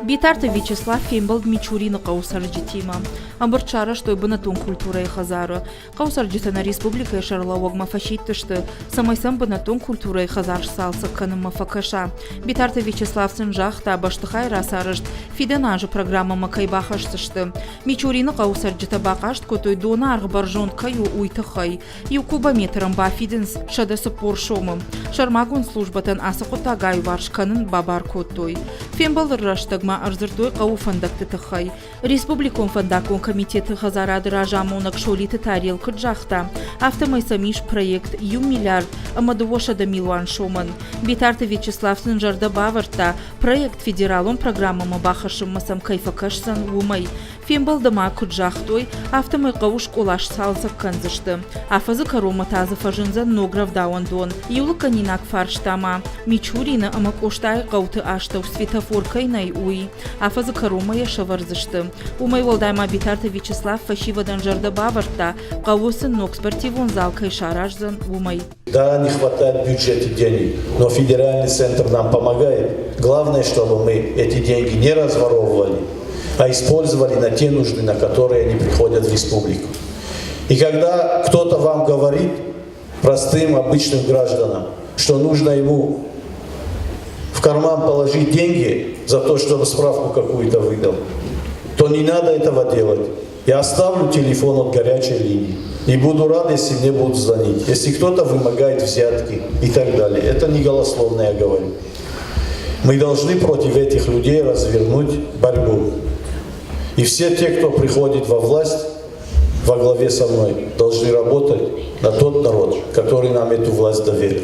Битарты Вячеслав фембӕлд Мичурины хъӕуы цӕрджытимӕ. Ӕмбырд сарӕзтой бынӕттон культурӕйы хӕдзары. Хъӕуы цӕрджытӕ нӕ республикӕйы сӕргълӕууӕгмӕ фӕсидтысты, цӕмӕй сӕм бынӕттон культурӕйы хӕдзар сцалцӕг кӕнынмӕ фӕкӕса. Битарты Вячеслав сын загъта, бӕстыхайы рацарӕзт фидӕн азы программӕмӕ кӕй бахӕсдзысты. Мичурины хъӕуы цӕрджытӕ бахъаст кодтой, доны аргъ бӕрзонд кӕй у, уый тыххӕй. Иу кубометрӕн бафидынц 140 сомы. Сӕрмагонд службӕтӕн ацы хъуыддаг аиуварс кӕнын бабар кодтой. Фембӕлды рӕстӕгмӕ ӕрдзырдтой хъӕуы фӕндӕгты тыххӕй. Республикон фӕндаггон комитеты хӕдзарады разамонӕг Солиты Тарел куыд загъта, афтӕмӕй сӕм ис проект иу миллиард ӕмӕ 200 милуан сомӕн. Битарты Вячеслав сын зӕрдӕ бавӕрдта, проект федералон программӕмӕ бахӕссынмӕ сӕм кӕй фӕкӕсдзӕн, уымӕй. Фембӕлды ма куыд загътой, афтӕмӕй хъӕуы скъола сцалцӕг кӕндзысты. Афӕдзы кӕронмӕ та дзы фӕзындзӕн ног рӕвдауӕндон. Иу лыггӕнинаг фарста ма, Мичурины ӕмӕ Къостайы хъӕуты астӕу светофор кӕй нӕй, уый. Афӕдзы кӕронмӕ йӕ сӕвӕрдзысты. Уымӕй уӕлдай ма Битарты Вячеслав фӕсивӕдӕн зӕрдӕ бавӕрдта, хъӕуы сын ног спортивон зал кӕй сараздзӕн, уымӕй. Да, не хватает в бюджете денег, но федеральный центр нам помогает. Главное, чтобы мы эти деньги не разворовывали, а использовали на те нужды, на которые они приходят в республику. И когда кто-то вам говорит, простым обычным гражданам, что нужно ему в карман положить деньги за то, чтобы справку какую-то выдал, то не надо этого делать. Я оставлю телефон от горячей линии. И буду рад, если мне будут звонить. Если кто-то вымогает взятки и так далее. Это не голословно я говорю. Мы должны против этих людей развернуть борьбу. И все те, кто приходит во власть, во главе со мной, должны работать на тот народ, который нам эту власть доверил.